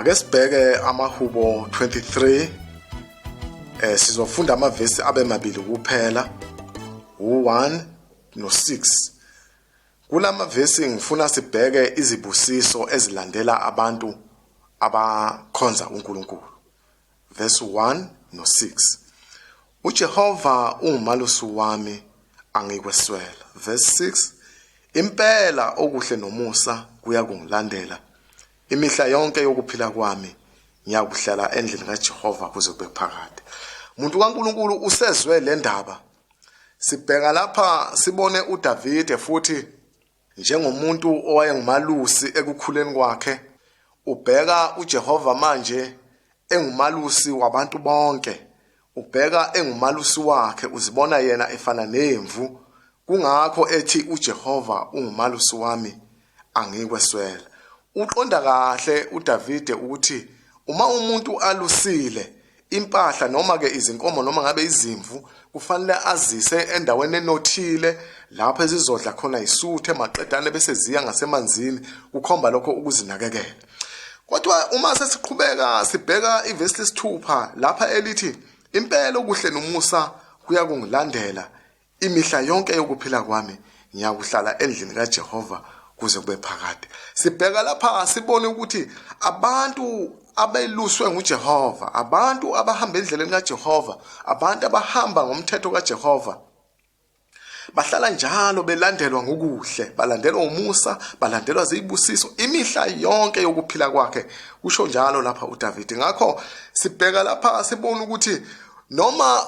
Ake sibheke amaHubo 23. Sizofunda amavesi abe mabili kuphela, u1 no6. Kulamavesi ngifuna sibheke izibusiso ezilandela abantu abakhonza uNkulunkulu. Verse 1 no6. UJehova ungumalusi wami angikweswela. Verse 6. Impela okuhle nomusa kuyakungilandela imihla yonke yokuphila kwami, ngiyakuhlala endlini kaJehova kuze kube phakade. Muntu kaNkulunkulu usezwe le ndaba. Sibheka lapha sibone uDavide futhi njengomuntu owayengumalusi ekukhuleni kwakhe, ubheka uJehova manje engumalusi wabantu bonke, ubheka engumalusi wakhe, uzibona yena efana nemvu. Kungakho ethi uJehova ungumalusi wami angikweswela. Uqonda kahle uDavide ukuthi uma umuntu alusile impahla noma ke izinkomo noma ngabe izimvu kufanele azise endaweni enothile lapho ezizodla khona isuthe maqedane bese ziya ngasemanzini, kukhomba lokho ukuzinakekela. Kodwa uma sesiqhubeka sibheka ivesi lesithupha lapha elithi impela okuhle nomusa kuyakungilandela Imihla yonke yokuphila kwami ngiyakuhlala endlini kaJehova kuze kube phakade. Sibheka lapha sibone ukuthi abantu abeluswe nguJehova, abantu abahamba endleleni kaJehova, abantu abahamba ngomthetho kaJehova bahlala njalo belandelwa ngokuhle, balandelwa umusa, balandelwa zibusiso imihla yonke yokuphila kwakhe. Usho njalo lapha uDavide. Ngakho sibheka lapha sibone ukuthi noma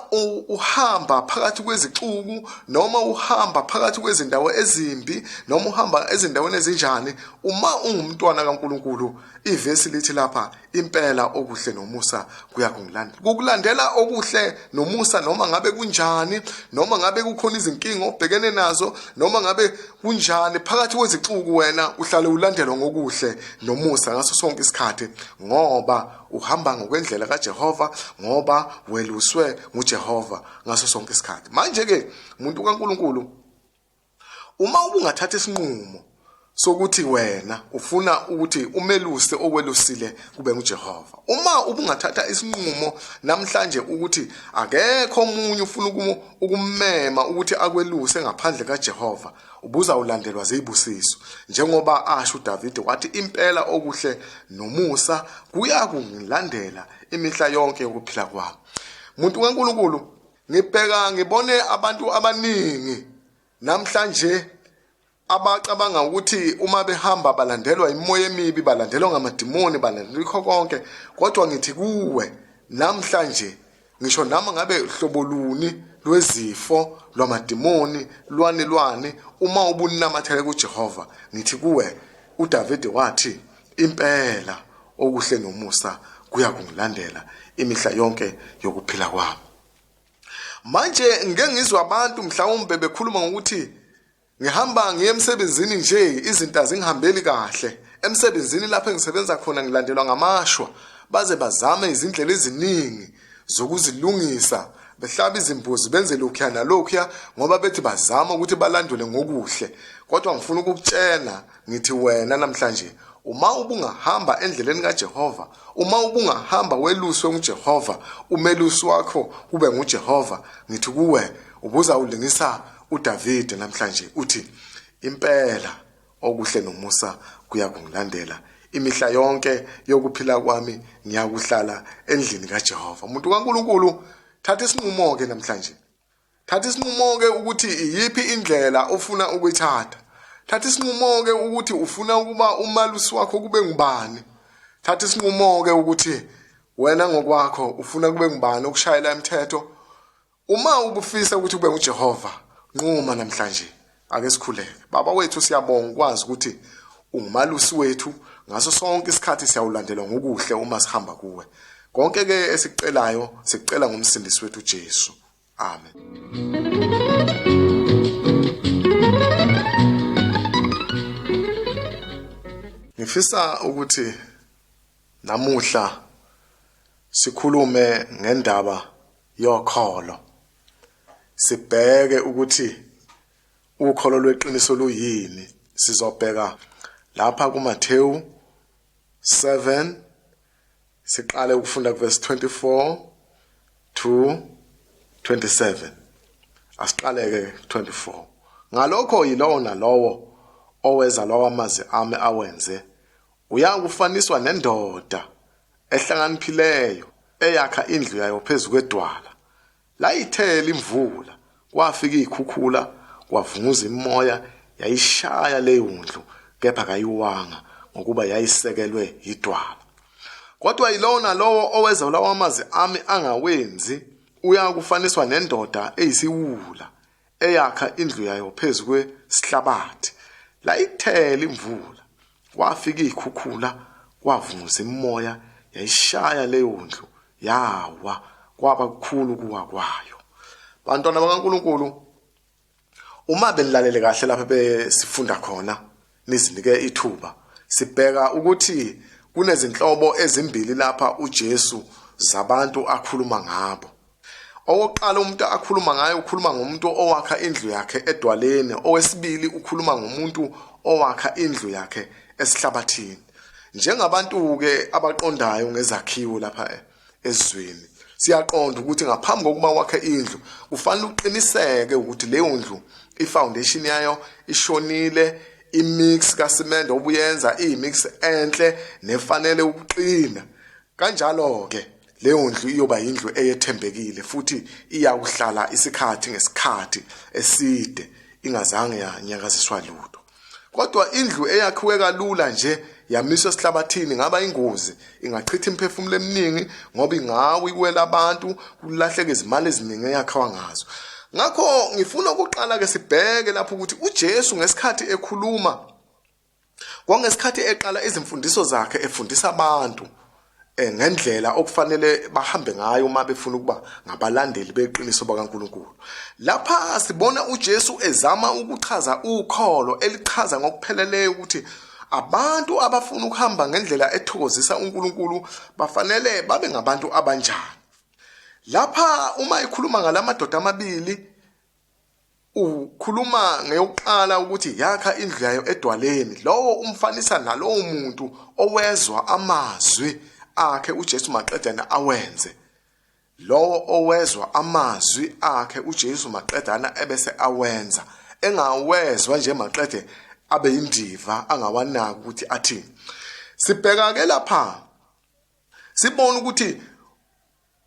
uhamba phakathi kwezixuku noma uhamba phakathi kwezindawo ezimbi noma uhamba ezindaweni ezinjani, uma ungumntwana kaNkuluNkulu, ivesi lithi lapha impela okuhle nomusa kuyakungilandela. Kukulandela okuhle nomusa noma ngabe kunjani, noma ngabe kukhona izinkinga obhekene nazo, noma ngabe kunjani phakathi kwezixuku, wena uhlale ulandelwa ngokuhle nomusa ngaso sonke isikhathi, ngoba uhamba ngokwendlela kaJehova, ngoba weluswe nguJehova ngaso sonke isikhathi. Manje ke umuntu kaNkuluNkulu, uma ubungathatha isinqumo sokuthi wena ufuna ukuthi umeluse okwelusile kube nguJehova, uma ubungathatha isinqumo namhlanje ukuthi akekho omunye ufuna ukummema ukuthi akweluse ngaphandle kaJehova, ubuzawulandelwa zibusiso, njengoba asho uDavide wathi impela okuhle nomusa kuyakungilandela imihla yonke yokuphila kwami. Muntu kaNkuluNkulu, ngibheka ngibone abantu abaningi namhlanje abacabanga ukuthi uma behamba balandelwa imimoya emibi, balandelwa ngamadimoni, balandelwa ikho konke. Kodwa ngithi kuwe namhlanje, ngisho noma ngabe hlobo luni lwezifo lwamadimoni lwani lwani, uma ubunamathele kuJehova, ngithi kuwe uDavide wathi impela okuhle nomusa kuyakungilandela imihla yonke yokuphila kwami. Manje ngike ngizwe abantu mhlawumbe bekhuluma ngokuthi ngihamba ngiye emsebenzini nje izinto azingihambeli kahle emsebenzini, lapho engisebenza khona ngilandelwa ngamashwa, baze bazame izindlela eziningi zokuzilungisa, behlaba izimbuzi, benze lokhuya nalokhuya, ngoba bethi bazama ukuthi balandule ngokuhle. Kodwa ngifuna ukukutshela ngithi wena namhlanje, uma ubungahamba endleleni kaJehova, uma ubungahamba weluswe nguJehova, umelusi wakho kube nguJehova, ngithi kuwe ubuza ulingisa uDavide namhlanje uthi impela okuhle nomusa kuyakungilandela imihla yonke yokuphila kwami, ngiyakuhlala endlini kaJehova. Umuntu kaNkuluNkulu, thatha isinqumo ke namhlanje, thatha isinqumo ke ukuthi iyiphi indlela ofuna ukuyithatha. Thatha isinqumo ke ukuthi ufuna ukuba umalusi wakho kube ngubani. Thatha isinqumo ke ukuthi wena ngokwakho ufuna kube ngubani okushayela imithetho. Uma ubufisa ukuthi kube nguJehova, nquma namhlanje. Ake sikhuleke. Baba wethu, siyabonga ukwazi ukuthi ungumalusi wethu ngaso sonke isikhathi, siyawulandelwa ngokuhle uma sihamba kuwe. Konke ke esikucelayo sikucela ngomsindisi wethu Jesu. Amen. Ngifisa ukuthi namuhla sikhulume ngendaba yokholo, sibheke ukuthi ukholo lweqiniso luyini. Sizobheka lapha kuMathewu 7. Siqale ukufunda kuverse 24 to 27. Asiqale-ke 24. Ngalokho yilowo nalowo oweza lawa amazwi ami awenze uyakufaniswa nendoda ehlakaniphileyo eyakha indlu yayo phezu kwedwala. Layithela imvula, kwafika izikhukhula, kwavunguza imimoya, yayishaya leyo ndlu, kepha kayiwanga, ngokuba yayisekelwe yidwala. Kodwa yilowo nalowo oweza lawo amazwi ami angawenzi, uyakufaniswa nendoda eyisiwula, eyakha indlu yayo phezu kwesihlabathi. Layithela imvula, kwafika izikhukhula, kwavunguza imimoya, yayishaya leyo ndlu, yawa, kwaba kukhulu kuwa kwayo. Bantwana bakaNkulunkulu, uma benilalele kahle lapha besifunda khona, nizinike ithuba, sibheka ukuthi kunezinhlobo ezimbili lapha uJesu zabantu akhuluma ngabo. Owokuqala umuntu akhuluma ngaye ukhuluma ngomuntu owakha indlu yakhe edwaleni, owesibili ukhuluma ngomuntu owakha indlu yakhe esihlabathini. Njengabantu-ke abaqondayo ngezakhiwo lapha ezweni, siyaqonda ukuthi ngaphambi kokuba wakhe indlu kufanele uqiniseke ukuthi leyo ndlu i-foundation yayo ishonile, i-mix kasimende obuyenza iyi-mix enhle nefanele ukuqina. Kanjalo-ke leyo ndlu iyoba yindlu eyethembekile futhi iyakuhlala isikhathi ngesikhathi eside ingazange yanyakaziswa lutho. Kodwa indlu eyakhiwe kalula nje yamiswa esihlabathini ingaba ingozi, ingachitha imiphefumulo eminingi ngoba ingawa iwela abantu, kulahleke izimali eziningi eyakhiwa ngazo. Ngakho ngifuna ukuqala ke sibheke lapho ukuthi uJesu ngesikhathi ekhuluma Kwangesikhathi eqala izimfundiso zakhe efundisa abantu eh, ngendlela okufanele bahambe ngayo uma befuna ukuba ngabalandeli beqiniso bakaNkulunkulu. Lapha sibona uJesu ezama ukuchaza ukholo elichaza ngokupheleleyo ukuthi abantu abafuna ukuhamba ngendlela ethokozisa uNkulunkulu bafanele babe ngabantu abanjani. Lapha uma ekhuluma ngalamadoda amabili Ukhuluma ngeyokuqala ukuthi yakha indlu yayo edwaleni. Lowo umfanisa nalowo muntu owezwa amazwi akhe uJesu maqedana awenze. Lowo owezwa amazwi akhe uJesu maqedana ebese awenza. Engawezwa nje maqede abe yindiva angawanaki ukuthi athini. Sibheka ke lapha sibona ukuthi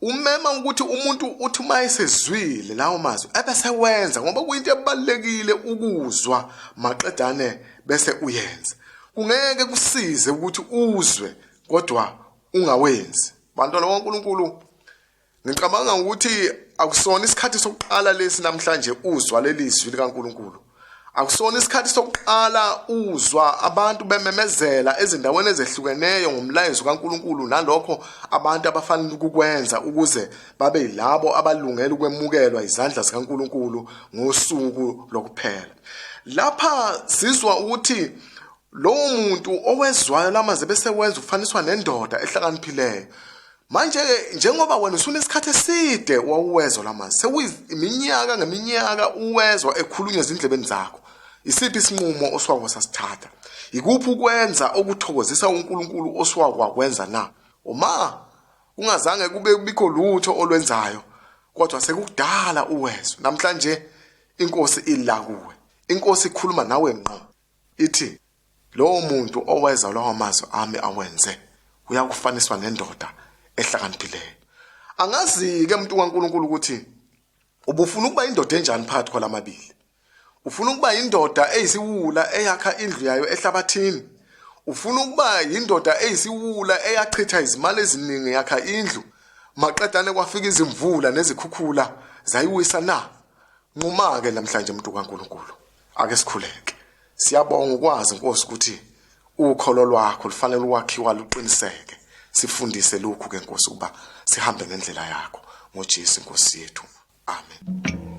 Umema ukuthi umuntu uthi uma esezwile lawo mazwi ebesewenza ngoba kuyinto ebalulekile ukuzwa maqedane bese uyenza. Kungeke kusize ukuthi uzwe kodwa ungawenzi. Bantwana bakaNkulunkulu, ngicabanga ukuthi akusona isikhathi sokuqala lesi namhlanje uzwa leli zwi likaNkulunkulu. Akusona isikhathi sokuqala uzwa abantu bememezela ezindaweni ezehlukeneyo ngomlayezo kaNkulunkulu nalokho abantu abafanele ukukwenza ukuze babe yilabo abalungela ukwemukelwa izandla zikaNkulunkulu ngosuku lokuphela. Lapha sizwa ukuthi lowo muntu owezwayo lamazwi bese wenza ufaniswa nendoda ehlakaniphileyo. Manje-ke njengoba wena usunesikhathi eside wawuwezwa la mazwi, sekuyiminyaka ngeminyaka uwezwa ekhulunywa ezindlebeni zakho, isiphi isinqumo osuke wasasithatha? Yikuphi ukwenza okuthokozisa uNkulunkulu osuke wakwenza na? Uma kungazange kube bikho lutho olwenzayo, kodwa sekukudala uwezwa. Namhlanje iNkosi ila kuwe, iNkosi ikhuluma nawe ngqo, ithi Lowo muntu oweza lawo mazwi ami awenze uyakufaniswa nendoda ehlakaniphileyo. Angazi-ke muntu kaNkulunkulu ukuthi ubufuna ukuba indoda enjani phakathi kwalamabili. Ufuna ukuba indoda eyisiwula eyakha indlu yayo ehlabathini? Ufuna ukuba yindoda eyisiwula eyachitha izimali eziningi yakha indlu, maqedane kwafika izimvula nezikhukhula zayiwisa na? Nquma-ke namhlanje muntu kaNkulunkulu. Ake sikhuleke. Siyabonga ukwazi Nkosi ukuthi ukholo lwakho lufanele ukwakhiwa luqiniseke. Sifundise lokhu ke Nkosi ukuba sihambe ngendlela yakho ngoJesu Nkosi yethu. Amen.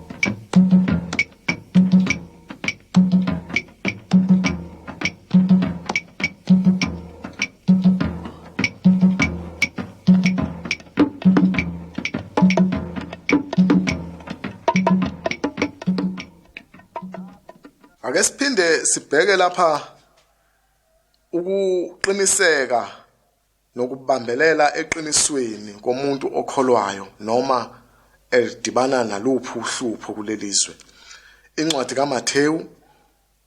Ake siphinde sibheke lapha ukuqiniseka nokubambelela eqinisweni komuntu okholwayo noma edibana naluphi uhlupho kulelizwe. Incwadi kaMathewu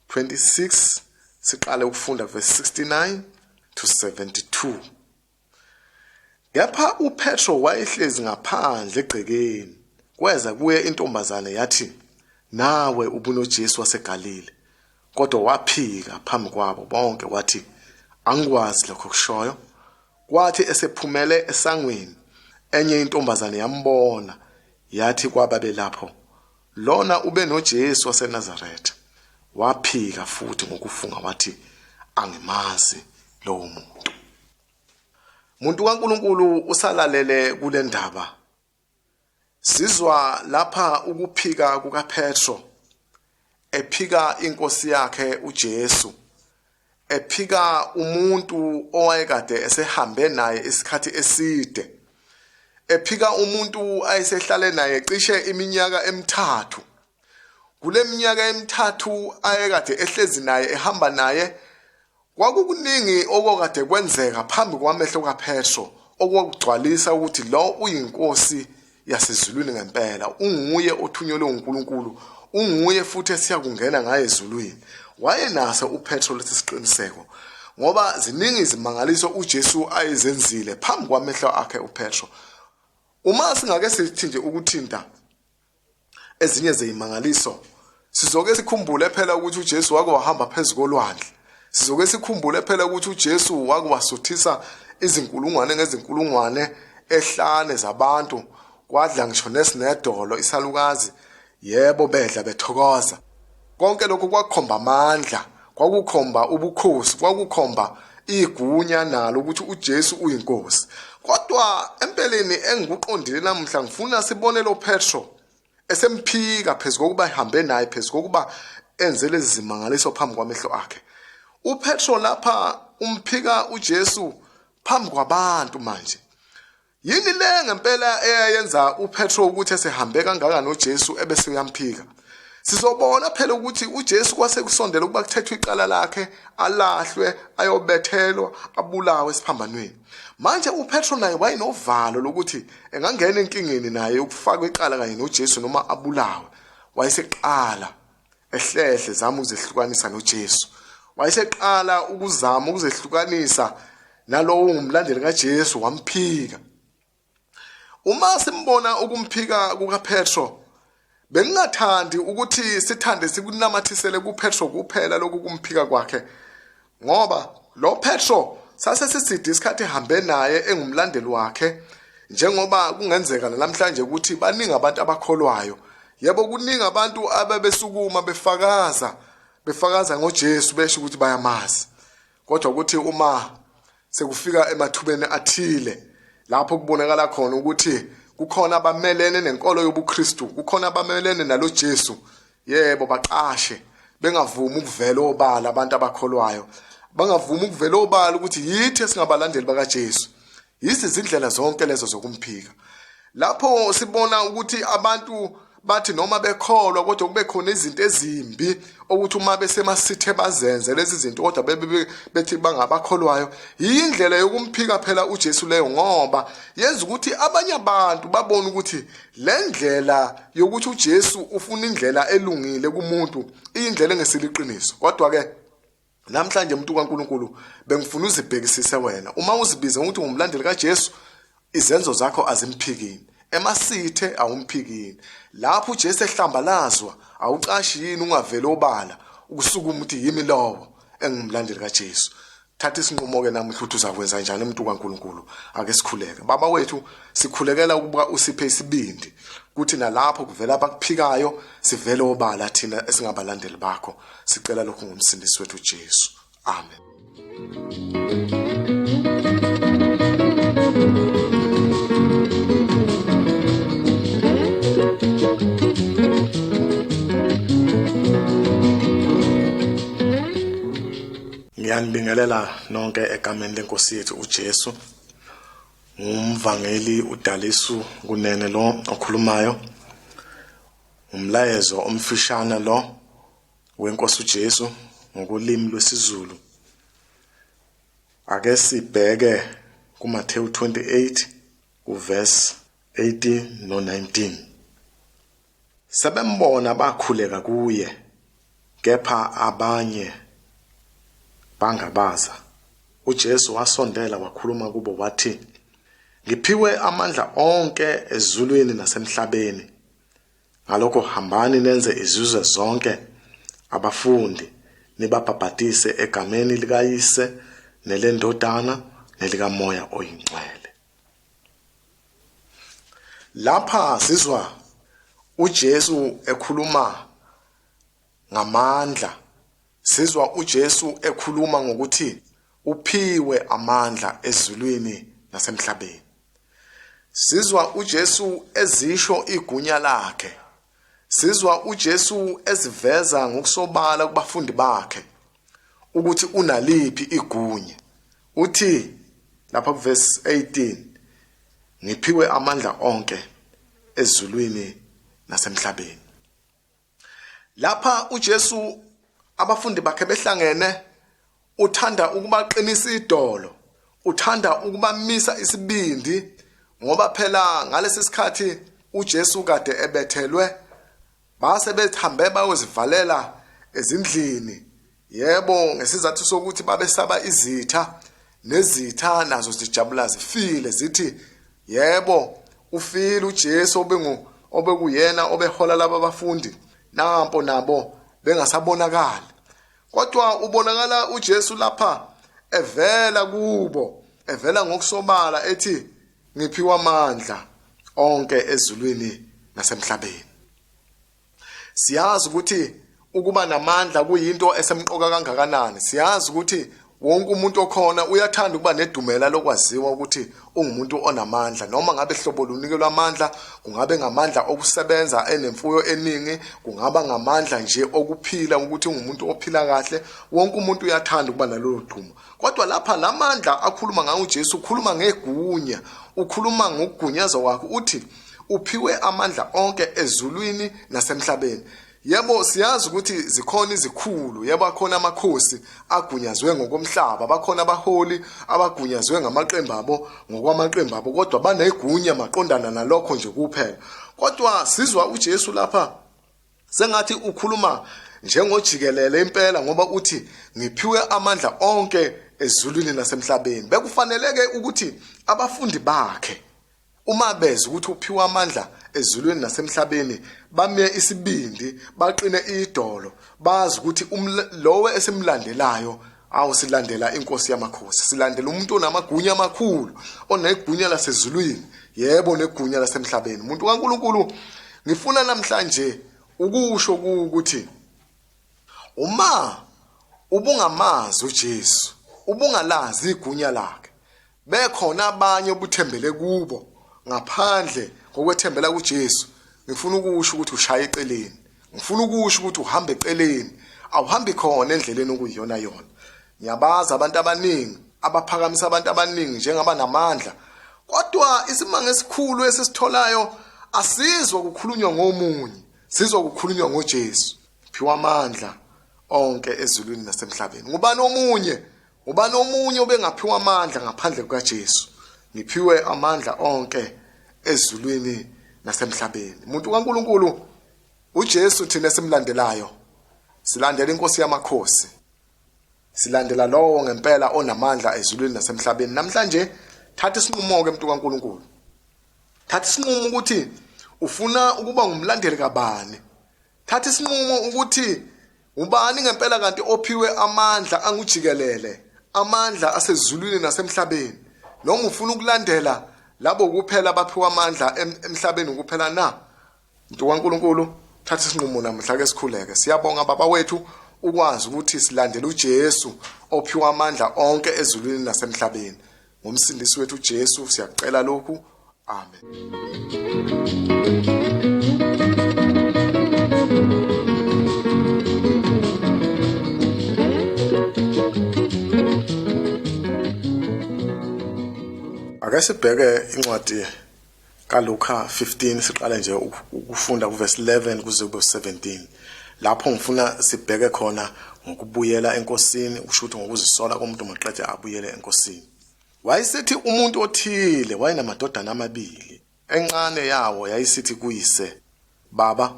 26 siqale ukufunda verse 69 to 72. Kepha uPetro wayehlezi ngaphandle egcekeni. Kweza kuye intombazane yathi, Nawe ubunoJesu waseGalile. Kodwa waphika phambi kwabo bonke wathi, Angikwazi lokho okushoyo. Kwathi esephumele esangweni, enye intombazane yambona, yathi kwababelapho, Lona ube noJesu waseNazaretha. Waphika futhi ngokufunga wathi, Angimazi lowo muntu. Muntu kaNkulunkulu usalalele kule ndaba. Sizwa lapha ukuphika kukaPetro ephika inkosi yakhe uJesu ephika umuntu owayekade esehambe naye isikhathi eside ephika umuntu ayesehlale naye cishe iminyaka emithathu kule minyaka emithathu ayekade ehlezi naye ehamba naye Kwakukuningi okwakade kwenzeka phambi kwamehlo kaPetro okwakugcwalisa ukuthi lo uyinkosi yasezulwini ngempela, unguye othunyelwe uNkulunkulu, unguye futhi esiyakungena ngaye ezulwini. Wayenaso uPetro lesi siqiniseko ngoba ziningi izimangaliso uJesu ayezenzile phambi kwamehlo akhe uPetro. Uma singake sithi nje ukuthinta ezinye zeyimangaliso sizoke sikhumbule phela ukuthi uJesu wake wahamba phezu kolwandle sizoke sikhumbule phela ukuthi uJesu wake wasuthisa izinkulungwane ngezinkulungwane ehlane zabantu kwadla ngisho nesinedolo isalukazi yebo bedla bethokoza konke lokhu kwakukhomba amandla kwakukhomba ubukhosi kwakukhomba igunya nalo ukuthi uJesu uyinkosi kodwa empeleni engikuqondile namuhla ngifuna sibone lo Petro esemphika phezu kokuba ehambe naye phezu kokuba enze lezi zimangaliso phambi kwamehlo akhe uPetro lapha umphika uJesu phambi kwabantu manje Yini le ngempela eyayenza uPetro ukuthi esehambe kangaka noJesu ebese uyamphika? Sizobona phela ukuthi uJesu kwase kusondela ukuba kuthethwe icala lakhe, alahlwe, ayobethelwa, abulawe esiphambanweni. Manje uPetro naye wayenovalo lokuthi engangena enkingeni naye yokufakwa icala kanye noJesu noma abulawe. Wayeseqala ehlehle zama ukuzehlukanisa noJesu. Wayeseqala ukuzama ukuzehlukanisa nalowo ungumlandeli kaJesu wamphika. Uma simbona ukumphika kukaPetro bengingathandi ukuthi sithande sikunamathisele kuPetro kuphela lokhu kumphika kwakhe ngoba lo Petro sase siside isikhathi ehambe naye engumlandeli wakhe njengoba kungenzeka namhlanje ukuthi baningi abantu abakholwayo yebo kuningi abantu abebesukuma befakaza befakaza ngoJesu besho ukuthi bayamazi kodwa ukuthi uma sekufika emathubeni athile lapho kubonakala khona ukuthi kukhona abamelene nenkolo yobuKristu kukhona abamelene nalo Jesu yebo baqashe bengavumi ukuvela obala abantu abakholwayo bangavumi ukuvela obala ukuthi yithi esingabalandeli bakaJesu yizi izindlela zonke lezo zokumphika lapho sibona ukuthi abantu bathi noma bekholwa kodwa kube khona izinto ezimbi ukuthi uma besemasithe bazenze lezi zinto kodwa bebe bethi bangabakholwayo yindlela yokumphika phela uJesu leyo ngoba yenza ukuthi abanye abantu babone ukuthi le ndlela yokuthi uJesu ufuna indlela elungile kumuntu iyindlela engesiliqiniso kodwa ke namhlanje umuntu kaNkuluNkulu bengifuna uzibhekisise wena uma uzibize ukuthi ungumlandeli kaJesu izenzo zakho azimphikini emasithe awumphikini lapho uJesu ehlambalazwa awucashi yini ungavele obala ukusukuma uthi yimi lowo engumlandeli kaJesu thatha isinqumo ke namuhla ukuthi uzakwenza njani umuntu kaNkuluNkulu ake sikhuleke baba wethu sikhulekela ukuba usiphe isibindi kuthi nalapho kuvela abakuphikayo sivele obala thina esingabalandeli bakho sicela lokhu ngomsindisi wethu Jesu amen Ngiyanibingelela nonke egameni lenkosi yethu uJesu. Ngumvangeli uDalisu Kunene lo okhulumayo. Umlayezo omfishane lo wenkosi uJesu ngokolimi lwesiZulu. Ake sibheke kuMathewu 28 kuverse 18 no-19. Sebembona bakhuleka kuye, kepha abanye bangabaza. UJesu wasondela wakhuluma kubo wathi, Ngiphiwe amandla onke ezulwini nasemhlabeni. Ngalokho hambani nenze izizwe zonke abafundi, nibabhabhadise egameni likaYise neleNdodana nelikaMoya oyiNgcwele. Lapha sizwa uJesu ekhuluma ngamandla. Sizwa uJesu ekhuluma ngokuthi uphiwe amandla ezulwini nasemhlabeni. Sizwa uJesu ezisho igunya lakhe. Sizwa uJesu eziveza ngokusobala kubafundi bakhe ukuthi unaliphi igunya. Uthi lapha kuverse 18 ngiphiwe amandla onke ezulwini nasemhlabeni. Lapha uJesu abafundi bakhe behlangene uthanda ukubaqinisa idolo, uthanda ukubamisa isibindi ngoba phela ngalesi sikhathi uJesu kade ebethelwe base bethambe bayozivalela ezindlini yebo ngesizathu sokuthi babesaba izitha nezitha nazo zijabula zifile zithi yebo ufile uJesu obengu obekuyena obehola laba bafundi nampo nabo bengasabonakali kodwa ubonakala uJesu lapha evela kubo evela ngokusobala ethi ngiphiwa amandla onke ezulwini nasemhlabeni. Siyazi ukuthi ukuba namandla kuyinto esemqoka kangakanani. Siyazi ukuthi wonke umuntu okhona uyathanda ukuba nedumela lokwaziwa ukuthi ungumuntu onamandla noma ngabe hlobo lunikelwa amandla kungabe ngamandla okusebenza enemfuyo eningi kungaba ngamandla nje okuphila ukuthi ungumuntu ophila kahle wonke umuntu uyathanda ukuba nalolo dumo Kodwa lapha lamandla akhuluma ngawo uJesu ukhuluma ngegunya, ukhuluma ngokugunyaza kwakhe uthi uphiwe amandla onke ezulwini nasemhlabeni. Yebo siyazi ukuthi zikhona izikhulu, yebo akhona amakhosi agunyazwe ngokomhlaba, bakhona abaholi abagunyazwe ngamaqembu abo ngokwamaqembu abo, kodwa banegunya maqondana nalokho nje kuphela. Kodwa sizwa uJesu lapha Sengathi ukhuluma njengojikelele impela ngoba uthi ngiphiwe amandla onke ezulwini nasemhlabeni. Bekufaneleke ukuthi abafundi bakhe uma bezwa ukuthi uphiwe amandla ezulwini nasemhlabeni bame isibindi baqine idolo bazi ukuthi lowo esimlandelayo awu silandela inkosi yamakhosi silandela umuntu onamagunya amakhulu onegunya lasezulwini yebo negunya lasemhlabeni umuntu kaNkuluNkulu ngifuna namhlanje ukusho ukuthi uma ubungamazi uJesu ubungalazi igunya lakhe Bekhona abanye obuthembele kubo ngaphandle kokwethembela kuJesu. Ngifuna ukusho ukuthi ushaya eceleni. Ngifuna ukusho ukuthi uhamba eceleni. Awuhambi khona endleleni okuyiyona yona. Ngiyabazi abantu abaningi abaphakamisa abantu abaningi njengaba namandla. Kodwa isimanga esikhulu esisitholayo asizwa kukhulunywa ngomunye, sizwa kukhulunywa ngoJesu. Phiwa amandla onke ezulwini nasemhlabeni. Ngubani omunye Ubani omunye obengaphiwa amandla ngaphandle kukaJesu? Ngiphiwe amandla onke ezulwini nasemhlabeni. Umuntu kaNkuluNkulu uJesu thina esimlandelayo silandela inkosi yamakhosi. Silandela lowo ngempela onamandla ezulwini nasemhlabeni. Namhlanje thatha isinqumo ke mntu kaNkuluNkulu. Thatha isinqumo ukuthi ufuna ukuba ngumlandeli kabani. Thatha isinqumo ukuthi ubani ngempela kanti ophiwe amandla angujikelele, amandla asezulwini nasemhlabeni. Noma ufuna ukulandela labo kuphela abaphiwa amandla emhlabeni kuphela na? Mntu kaNkulunkulu, thatha isinqumo namuhla ke sikhuleke. Siyabonga baba wethu ukwazi ukuthi silandele uJesu ophiwa amandla onke ezulwini nasemhlabeni. Ngomsindisi wethu uJesu siyakucela lokhu. Amen. Ake sibheke incwadi kaLuka 15 siqale nje ukufunda kuverse 11 kuze kube 17 lapho ngifuna sibheke khona ngokubuyela enkosini usho ukuthi ngokuzisola komuntu maqede abuyele enkosini. Wayesethi umuntu othile wayenamadodana amabili. Encane yawo yayisithi kuyise, Baba,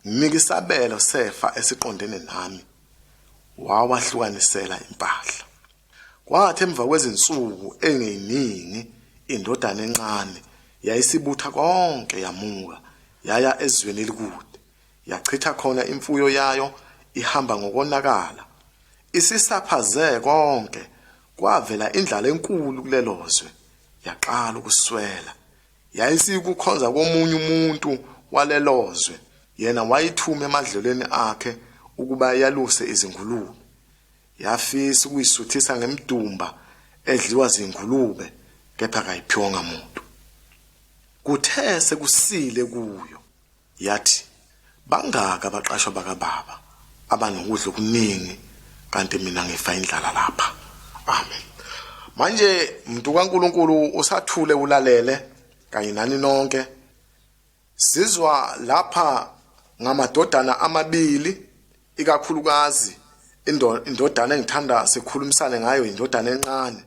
nginike isabelo sefa esiqondene nami. Wawahlukanisela impahla. Kwathi emva kwezinsuku engeyiningi indodana encane yayisibutha konke yamuka yaya ezweni elikude, yachitha khona imfuyo yayo ihamba ngokonakala. Isisaphaze konke, kwavela indlala enkulu kulelo zwe, yaqala ukuswela. Yayisikukhonza komunye umuntu walelo zwe, yena wayithuma emadlelweni akhe ukuba yaluse izingulube. Yafisa ukuyisuthisa ngemidumba edliwa zingulube, kepha kayiphiwanga muntu. Kuthe sekusile kuyo, yathi, Bangaki abaqashwa bakababa abanokudla okuningi kanti mina ngifa indlala lapha. Amen. Manje muntu kaNkuluNkulu usathule ulalele kanye nani nonke. Sizwa lapha ngamadodana amabili ikakhulukazi indodana engithanda sikhulumisane ngayo indodana encane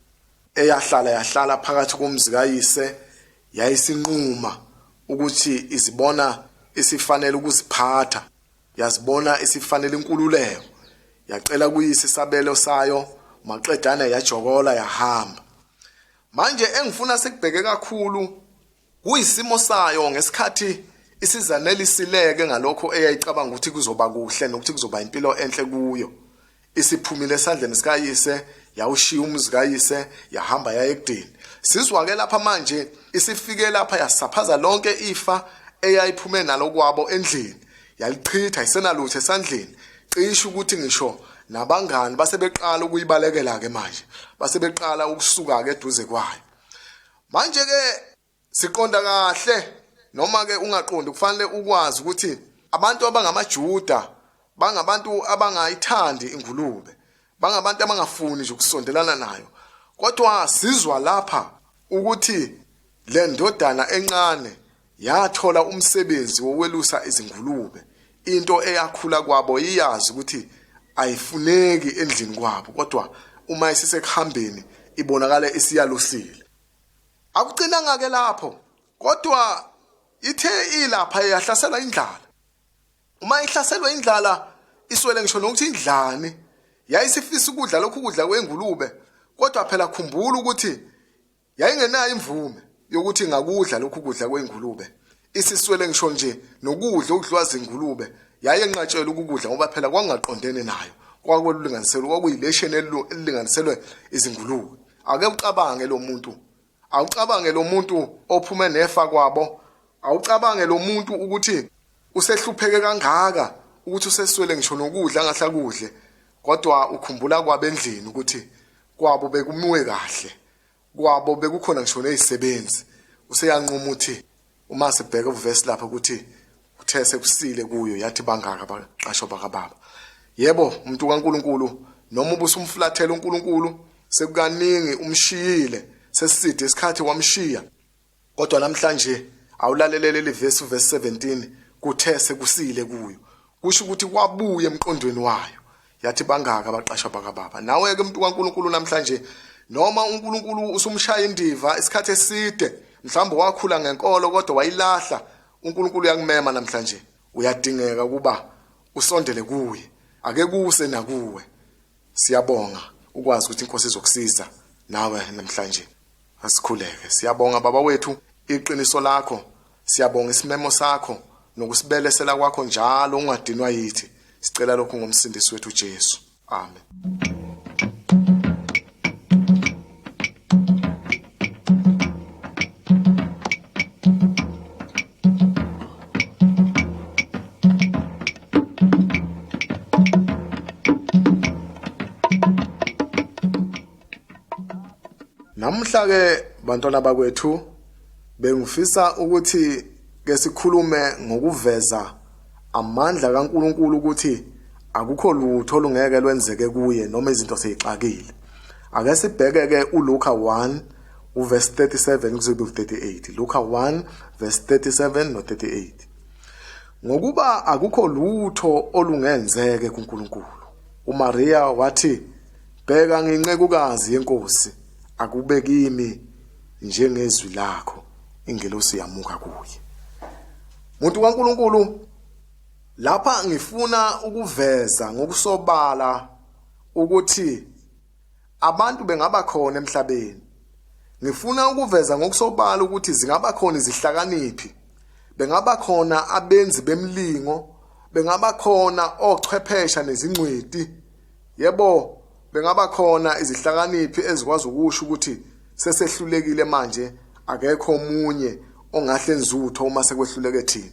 eyahlala yahlala phakathi komzi kayise yayisinquma ukuthi izibona isifanele ukuziphatha yazibona isifanele inkululeko yacela kuyise isabelo sayo maqedane yajokola yahamba. Manje engifuna sikubheke kakhulu kuyisimo sayo ngesikhathi isizanelisile-ke ngalokho eyayicabanga ukuthi kuzoba kuhle nokuthi kuzoba impilo enhle kuyo. Isiphumile esandleni sikayise, yawushiya umuzi kayise, yahamba yaya ekudeni. Sizwa-ke lapha manje isifike lapha yasaphaza lonke ifa eyayiphume nalo kwabo endlini, yalichitha isenalutho esandleni. Cishe ukuthi ngisho nabangani base beqala ukuyibalekela-ke manje, base beqala ukusuka-ke eduze kwayo. Manje ke siqonda kahle noma ke ungaqondi, kufanele ukwazi ukuthi abantu abangamaJuda bangabantu abangayithandi ingulube, bangabantu abangafuni nje ukusondelana nayo. Kodwa sizwa lapha ukuthi le ndodana encane yathola umsebenzi wokwelusa izingulube, into eyakhula kwabo iyazi ukuthi ayifuneki endlini kwabo, kodwa uma isisekuhambeni ibonakala isiyalusile. Akucinanga ke lapho, kodwa ithe ilapha yahlaselwa indlala. Uma ihlaselwa indlala iswele ngisho nokuthi indlani, yayisifisa ukudla lokhu kudla kwengulube, kodwa phela khumbula ukuthi Yayingenayo imvume yokuthi ingakudla lokhu kudla kwengulube. Isiswele ngisho nje nokudla okudliwa zingulube yayenqatshelwa ukukudla ngoba phela kwakungaqondene nayo. Kwakulinganiselwe, kwakuyilesheni elilinganiselwe izingulube. Ake ucabange lo muntu, awucabange lo muntu ophume nefa kwabo, awucabange lo muntu ukuthi usehlupheke kangaka ukuthi useswele ngisho nokudla angahle akudle, kodwa ukhumbula kwabo endlini ukuthi kwabo bekumiwe kahle, kwabo bekukhona ngisho nezisebenzi. Useyanquma ukuthi uma sibheka uvesi lapha ukuthi uthe sekusile kuyo yathi bangaka abaqashwa bakababa. Yebo, umuntu kaNkuluNkulu noma ubusumfulathela uNkulunkulu sekukaningi umshiyile, sesiside isikhathi wamshiya, kodwa namhlanje awulalele leli vesi, uvesi 17, kuthe sekusile kuyo, kusho ukuthi kwabuya emqondweni wayo yathi bangaka abaqashwa bakababa. Nawe ke muntu kaNkuluNkulu namhlanje noma uNkulunkulu usumshaya indiva isikhathi eside, mhlawumbe wakhula ngenkolo kodwa wayilahla, uNkulunkulu uyakumema namhlanje, uyadingeka ukuba usondele kuye, ake kuse nakuwe. Siyabonga ukwazi ukuthi inkosi izokusiza nawe namhlanje. Asikhuleke. Siyabonga baba wethu iqiniso lakho, siyabonga isimemo sakho nokusibelesela kwakho njalo ungadinwa yithi. Sicela lokhu ngomsindisi wethu Jesu. Amen. Namuhla ke bantwana bakwethu bengifisa ukuthi ke sikhulume ngokuveza amandla kaNkuluNkulu ukuthi akukho lutho olungeke lwenzeke kuye noma izinto seyixakile. Ake sibheke ke uLuka 1 uverse 37 kuze kube 38. Luka 1 verse 37 no 38. Ngokuba akukho lutho olungenzeke kuNkulunkulu. uMaria wathi, Bheka ngiyincekukazi yeNkosi, Akube kimi njengezwi lakho. Ingelosi yamuka kuye. Muntu kaNkuluNkulu, lapha ngifuna ukuveza ngokusobala ukuthi abantu bengaba khona emhlabeni. Ngifuna ukuveza ngokusobala ukuthi zingaba khona izihlakaniphi, bengaba khona abenzi bemlingo, bengaba khona ochwephesha nezingcweti. Yebo, bengaba khona izihlakaniphi ezikwazi ukusho ukuthi sesehlulekile manje, akekho omunye ongahle enzutho uma sekwehluleke thina.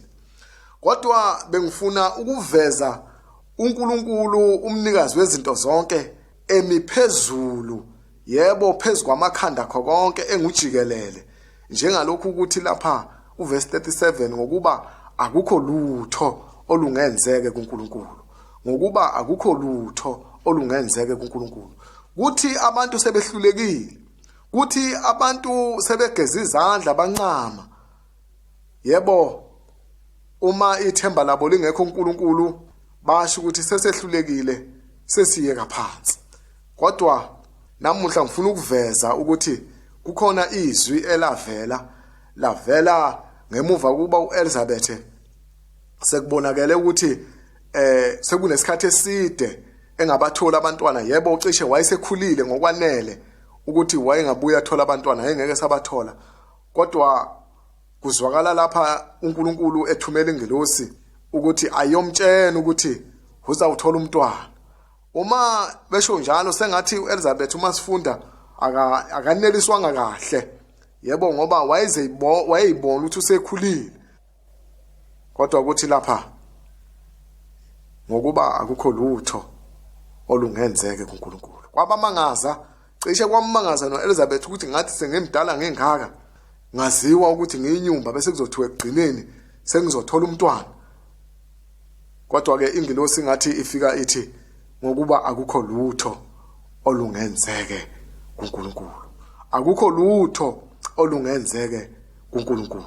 Kodwa bengifuna ukuveza uNkulunkulu umnikazi wezinto zonke emi phezulu, yebo, phezu kwamakhanda akho konke, engujikelele, njengalokhu ukuthi lapha uverse 37, ngokuba akukho lutho olungenzeke kuNkulunkulu, ngokuba akukho lutho olungenzeke kuNkulunkulu. Kuthi abantu sebehlulekile, kuthi abantu sebegeza izandla bancama, yebo, uma ithemba labo lingekho uNkulunkulu, basho ukuthi sesehlulekile, sesiyeka phansi. Kodwa namuhla ngifuna ukuveza ukuthi kukhona izwi elavela lavela ngemuva kuba uElizabeth sekubonakele ukuthi sekunesikhathi eside engabathola abantwana. Yebo, cishe wayesekhulile ngokwanele ukuthi wayengabuya athola abantwana, engeke sabathola. Kodwa kuzwakala lapha uNkulunkulu ethumela ingelosi ukuthi ayomtshela ukuthi uzawuthola umntwana. Uma besho njalo, sengathi uElizabeth uma sifunda akaneliswanga kahle, yebo, ngoba wayeyibona ukuthi usekhulile. Kodwa ukuthi lapha, ngokuba akukho lutho olungenzeke kuNkulunkulu. Kwabamangaza, cishe kwammangaza noElizabeth ukuthi ngathi sengimdala ngingaka, ngaziwa ukuthi ngiyinyumba, bese kuzothiwa ekugcineni sengizothola umntwana. Kodwa ke ingilosi ngathi ifika ithi, ngokuba akukho lutho olungenzeke kuNkulunkulu, akukho lutho olungenzeke kuNkulunkulu.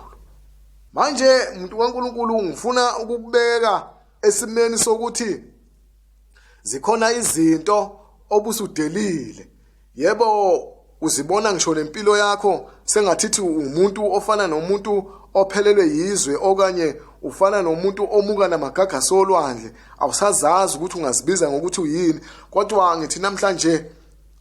Manje umuntu kaNkulunkulu, ngifuna ukukubeka esimeni sokuthi zikhona izinto obusudelile, yebo, uzibona ngisho nempilo yakho sengathithi umuntu ofana nomuntu ophelelwe yizwe, okanye ufana nomuntu omuka namagagasi olwandle, awusazazi ukuthi ungazibiza ngokuthi uyini. Kodwa ngithi namhlanje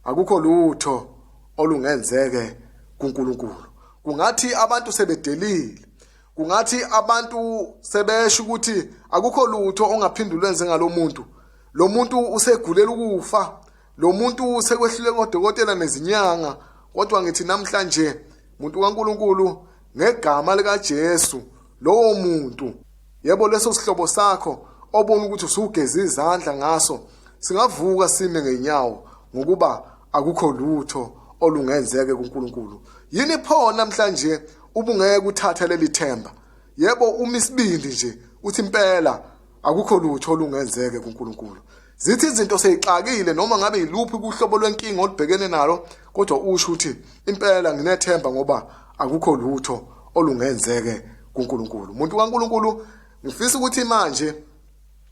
akukho lutho olungenzeke kuNkulunkulu. Kungathi abantu sebedelile, kungathi abantu sebesho ukuthi akukho lutho ongaphinde ulwenze ngalomuntu, lo muntu usegulela ukufa, lo muntu sekwehluleka odokotela nezinyanga. Kodwa ngithi namhlanje, muntu kaNkuluNkulu, ngegama likaJesu, lowo muntu, yebo, leso sihlobo sakho obona ukuthi usugeza izandla ngaso, singavuka sime ngenyawo, ngokuba akukho lutho olungenzeke kuNkulunkulu. Yini pho namhlanje ubungeke uthathe leli themba? Yebo, uma isibindi nje uthi impela akukho lutho olungenzeke kuNkulunkulu. Zithi izinto seyixakile, noma ngabe yiluphi kuhlobo lwenkinga olubhekene nalo, kodwa usho ukuthi impela nginethemba ngoba akukho lutho olungenzeke kuNkulunkulu. Umuntu kaNkulunkulu, ngifisa ukuthi manje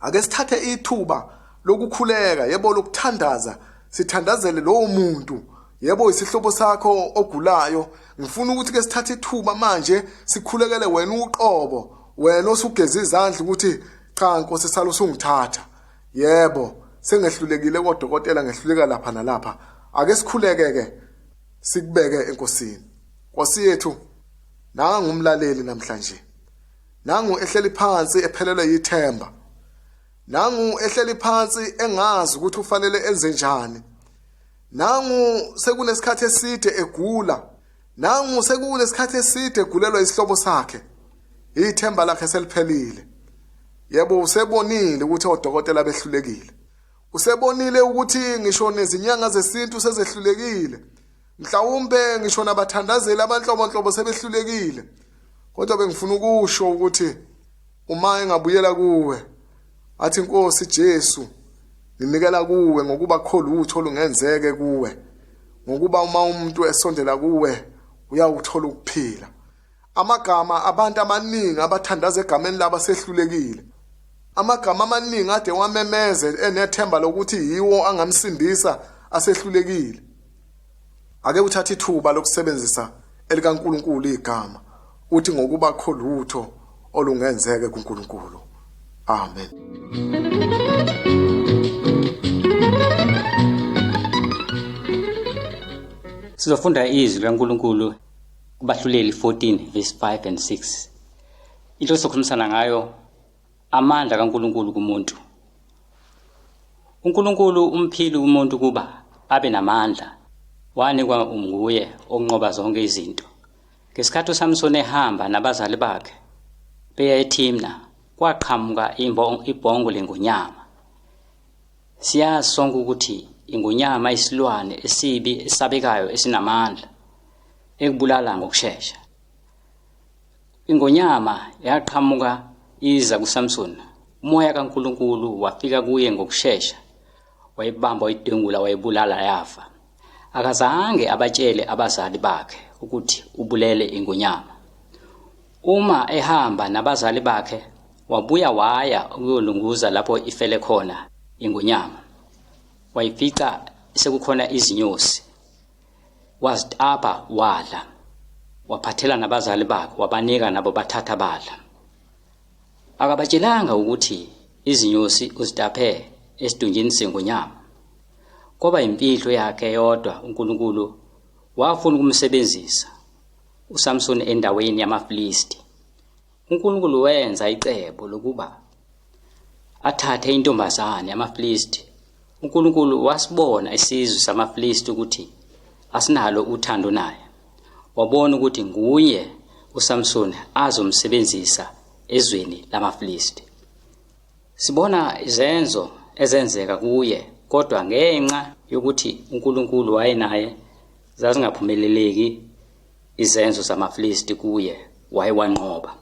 ake sithathe ithuba lokukhuleka, yebo, lokuthandaza, sithandazele lowo muntu, yebo, isihlobo sakho ogulayo. Ngifuna ukuthi ke sithathe ithuba manje sikhulekele wena uqobo, wena osugeza izandla ukuthi cha Nkosi, sala usungithatha, yebo, sengehlulekile kodokotela, ngehluleka lapha nalapha. Ake sikhuleke ke, sikubeke eNkosini. Nkosi yethu, nangu umlaleli namhlanje, nangu ehleli phansi ephelelwe yithemba, nangu ehleli phansi engazi ukuthi ufanele enze njani, nangu sekunesikhathi eside egula, nangu sekunesikhathi eside egulelwa isihlobo sakhe, ithemba lakhe seliphelile. Yebo, usebonile ukuthi odokotela behlulekile, usebonile ukuthi ngisho nezinyanga zesintu sezehlulekile, mhlawumbe ngisho nabathandazeli abanhlobonhlobo sebehlulekile. Kodwa bengifuna ukusho ukuthi uma engabuyela kuwe athi, Nkosi Jesu, nginikela kuwe, ngokuba kho lutho olungenzeke kuwe, ngokuba uma umuntu esondela kuwe uyawuthola ukuphila. Amagama abantu abaningi abathandaza egameni labo asehlulekile, amagama amaningi ade wamemeze enethemba lokuthi yiwo angamsindisa asehlulekile. Ake uthathe ithuba lokusebenzisa elikaNkulunkulu igama uthi ngokuba kho lutho olungenzeke kuNkulunkulu. Amen. Sizofunda izwi likaNkulunkulu kubahluleli 14 verse 5 and 6. Into esizokhulumisana ngayo amandla kaNkulunkulu kumuntu. uNkulunkulu umphile umuntu kuba abe namandla wanikwa nguye okunqoba zonke izinto. Ngesikhathi uSamsoni ehamba nabazali bakhe beya eThimna kwaqhamuka ibhongo lengonyama. Siyazi sonke ukuthi ingonyama isilwane esibi esabekayo esinamandla ekubulala ngokushesha. Ingonyama yaqhamuka iza kuSamson. Umoya kaNkulunkulu wafika kuye ngokushesha. Wayibamba wayidwengula wayibulala yafa. Akazange abatshele abazali bakhe ukuthi ubulele ingonyama. Uma ehamba nabazali bakhe wabuya waya ukuyolunguza lapho ifele khona ingonyama. Wayifica sekukhona izinyosi. Wazitapa wadla. Waphathela nabazali bakhe wabanika nabo bathatha badla. Akabatshelanga ukuthi izinyosi uzitaphe esidunjini sengonyama. Kwaba imfihlo yakhe yodwa uNkulunkulu wafuna ukumsebenzisa uSamson endaweni yamaFilisti. uNkulunkulu wenza icebo lokuba athathe intombazane yamaFilisti. uNkulunkulu wasibona isizwe samaFilisti ukuthi asinalo uthando naye. Wabona ukuthi nguye uSamson azomsebenzisa ezweni lamaFilisti. Sibona izenzo ezenzeka kuye kodwa ngenxa yokuthi uNkulunkulu wayenaye zazingaphumeleleki izenzo zamaFilisti kuye wayewanqoba.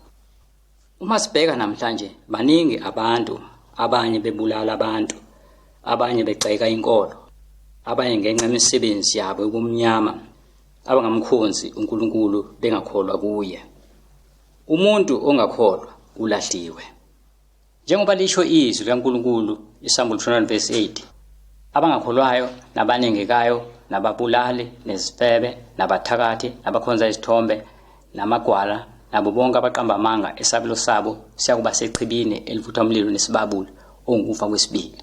Uma sibheka namhlanje baningi abantu abanye bebulala abantu abanye begxeka inkolo abanye ngenxa yemisebenzi yabo yokumnyama abangamkhonzi uNkulunkulu bengakholwa kuye. Umuntu ongakholwa ulahliwe. Njengoba lisho izwi likaNkulunkulu iSambulo 21 verse 8 abangakholwayo nabanengekayo nababulali nezifebe nabathakathi nabakhonza izithombe namagwala nabo bonke abaqamba amanga esabelo sabo siyakuba sechibini elivutha umlilo nesibabuli ongukufa kwesibili.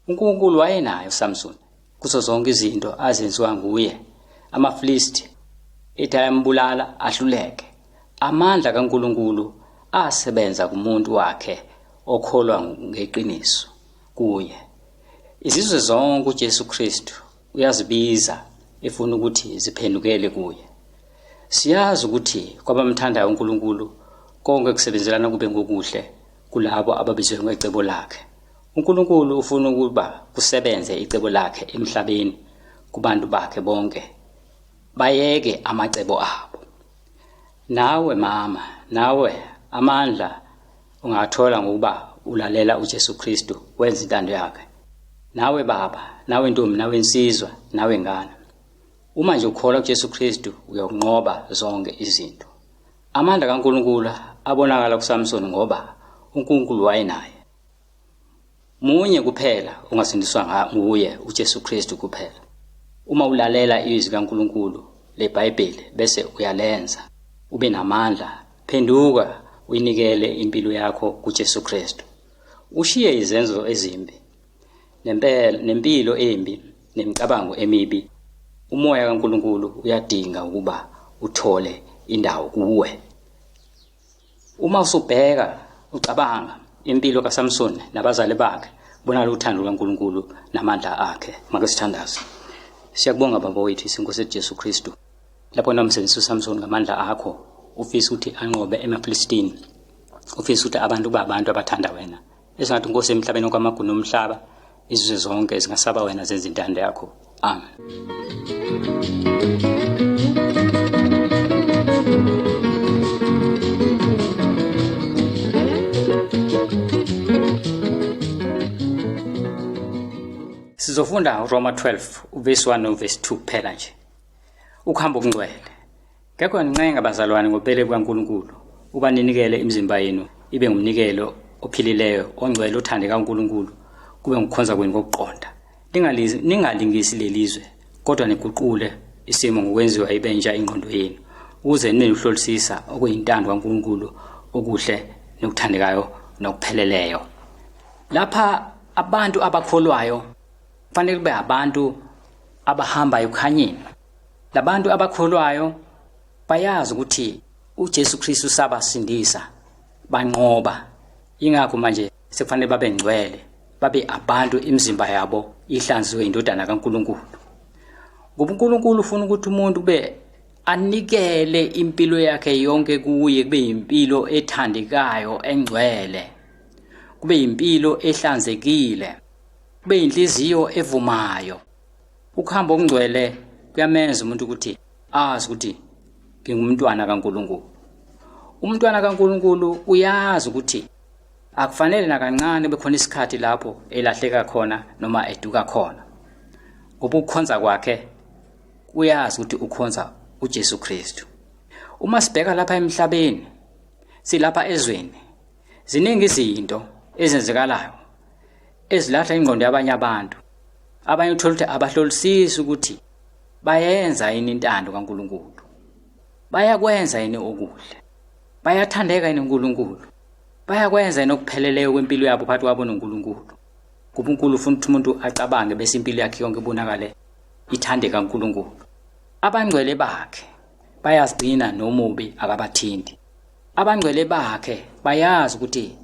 uNkulunkulu wayenaye uSamson kuzo zonke izinto azenziwa nguye. AmaFilisti ethi ayambulala ahluleke. Amandla kaNkulunkulu asebenza kumuntu wakhe okholwa ngeqiniso kuye. Izizwe zonke uJesu Kristu uyazibiza efuna ukuthi ziphendukele kuye. Siyazi ukuthi kwabamthandayo uNkulunkulu konke kusebenzelana kube ngokuhle kulabo ababizwe ngecebo lakhe. uNkulunkulu ufuna ukuba kusebenze icebo lakhe emhlabeni kubantu bakhe bonke bayeke amacebo abo. Nawe mama, nawe amandla ungathola ngokuba ulalela uJesu Kristu wenza intando yakhe. Nawe baba, nawe ntombi, nawe nsizwa, nawe ngane. Uma nje ukholwa kuJesu Kristu uyokunqoba zonke izinto. Amandla kaNkulunkulu abonakala kuSamson ngoba uNkulunkulu wayenaye. Munye kuphela ongasindiswa nguye uJesu Kristu kuphela. Uma ulalela izwi kaNkulunkulu leBhayibheli bese uyalenza ube namandla, phenduka uyinikele impilo yakho kuJesu Kristu. Ushiye izenzo ezimbi nempela nempilo embi nemicabango emibi. Umoya kaNkulunkulu uyadinga ukuba uthole indawo kuwe. Uma usubheka ucabanga impilo kaSamson nabazali bakhe, bonakala uthando lukaNkulunkulu namandla akhe. Make sithandaze. Siyakubonga Baba wethu isinkosi Jesu Kristu. Lapho namsebenzisa uSamson ngamandla akho, ufisa ukuthi anqobe emaFilistini. Ufisa ukuthi abantu babantu abathanda wena. Esingathi Nkosi emhlabeni okwamaguna omhlaba, izizwe zonke zingasaba wena zenza intando yakho. Amen. Sizofunda uRoma 12 uverse 1 noverse 2 kuphela nje. Ukuhamba okungcwele. Ngakho ngincenga bazalwane ngobubele bukaNkulunkulu uba ninikele imizimba yenu ibe ngumnikelo ophilileyo ongcwele othandeka uNkulunkulu kube ngukukhonza kwenu kokuqonda. Ningalingisi lelizwe kodwa niguqule isimo ngokwenziwa ibentsha ingqondo yenu, ukuze niluhlolisisa okuyintando kaNkulunkulu, okuhle nokuthandekayo nokupheleleyo. Lapha abantu abakholwayo kufanele kube abantu abahamba ekukhanyeni. Labantu abakholwayo bayazi ukuthi uJesu Kristu sabasindisa, banqoba. Ingakho manje sekufanele babe ngcwele, babe abantu imizimba yabo ihlanziwe indodana kaNkulunkulu. Ngoba uNkulunkulu ufuna ukuthi umuntu kube anikele impilo yakhe yonke kuye, kube impilo ethandekayo engcwele, kube impilo ehlanzekile, kube inhliziyo evumayo. Ukuhamba okungcwele kuyamenza umuntu ukuthi azi ukuthi ngingumntwana kaNkulunkulu. Umntwana kaNkulunkulu uyazi ukuthi akufanele nakancane bekhona isikhathi lapho elahleka khona noma eduka khona, ngoba ukukhonza kwakhe uyazi ukuthi ukhonza uJesu Kristu. Uma sibheka lapha emhlabeni, silapha ezweni, ziningi izinto ezenzekalayo ezilahla ingqondo yabanye abantu. Abanye uthola ukuthi abahlolisisi ukuthi bayenza yini intando kaNkulunkulu, bayakwenza yini okuhle, bayathandeka yini uNkulunkulu, bayakwenza yini okupheleleyo kwempilo yabo phakathi kwabo noNkulunkulu. Ngoba uNkulunkulu ufuna ukuthi umuntu acabange bese impilo yakhe yonke ibonakale ithandeka uNkulunkulu. Abangcwele bakhe bayazigcina nomubi akabathinti. Abangcwele bakhe bayazi ukuthi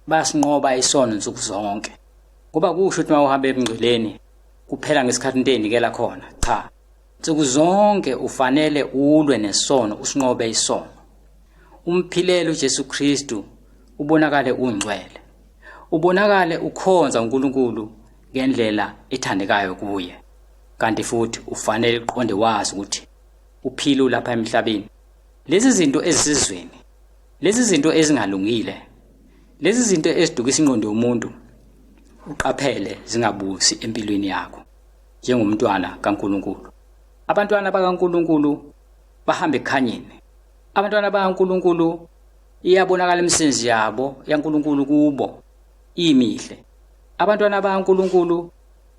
bayasinqoba isono nsuku zonke. Ngoba kusho ukuthi uma uhamba ebungcweleni kuphela ngesikhathi into enikela khona. Cha, nsuku zonke ufanele ulwe nesono, usinqobe isono. Umphilele uJesu Kristu, ubonakale ungcwele, ubonakale ukhonza uNkulunkulu ngendlela ethandekayo kuye. Kanti futhi ufanele uqonde wazi ukuthi uphile ulapha emhlabeni. Lezi zinto ezisizweni, lezi zinto ezingalungile, lezi zinto ezidukisa ingqondo yomuntu, uqaphele zingabusi empilweni yakho njengomntwana kaNkulunkulu. Abantwana bakaNkulunkulu bahamba ekukhanyeni. Abantwana bakaNkulunkulu iyabonakala imisebenzi yabo yaNkulunkulu kubo imihle. Abantwana bakaNkulunkulu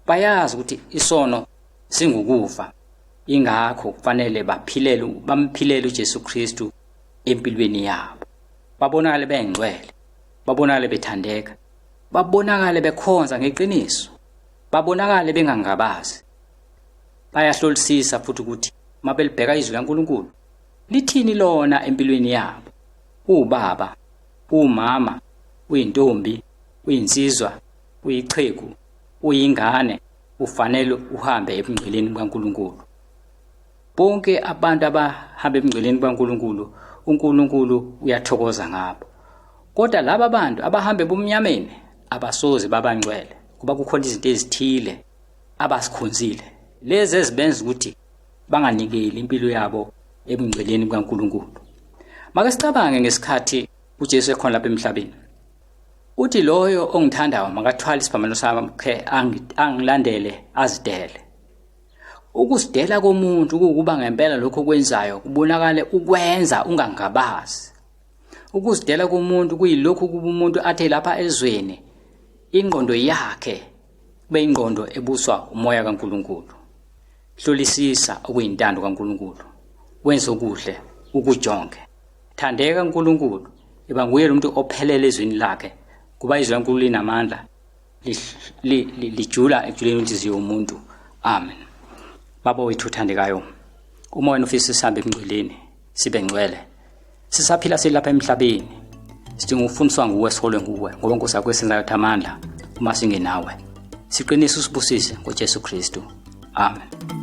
bayazi ukuthi isono singukufa, ingakho kufanele baphilele, bamphilele uJesu Kristu empilweni yabo, babonakale bengcwele, babonakale bethandeka, babonakale bekhonza ngeqiniso, babonakale bengangabazi. Bayahlolisisa futhi ukuthi mabelibheka izwi laNkulunkulu lithini lona empilweni yabo. Ubaba, umama, uyintombi, uyinsizwa, uyichegu, uyingane, ufanele uhambe ebungcweleni bukaNkulunkulu. Bonke abantu abahamba ebungcweleni bukaNkulunkulu, uNkulunkulu uyathokoza ngabo. Kodwa laba bantu abahamba ebumnyameni abasoze babangcwele, kuba kukhona izinto ezithile abasikhonzile, lezi ezibenza ukuthi banganikeli impilo yabo ebungcweleni bukaNkulunkulu. Make sicabange ngesikhathi uJesu ekhona lapha emhlabeni. Uthi loyo ongithandayo makathwale isiphambano sakhe angilandele azidele. Ukusidela komuntu kuwukuba ngempela lokho okwenzayo kubonakale ukwenza ungangabazi. Ukuzidela komuntu kuyilokhu kuba umuntu athe lapha ezweni ingqondo yakhe kube ingqondo ebuswa umoya kaNkulunkulu. Hlolisisa okuyintando kaNkulunkulu, wenze okuhle, ukujonge. Thandeka uNkulunkulu, iba nguye lo muntu ophelele ezwini lakhe, kuba izwi laNkulunkulu linamandla, lijula ekujuleni kwenhliziyo yomuntu. Amen. Baba wethu othandekayo, uma wena ufisa sihambe ebungcweleni, sibe ngcwele, sisaphila silapha emhlabeni, sidinga ukufundiswa nguwe, siholwe nguwe, ngoba Nkosi yakho esenzayo amandla uma singenawe. Siqinise usibusise ngoJesu Kristu. Amen.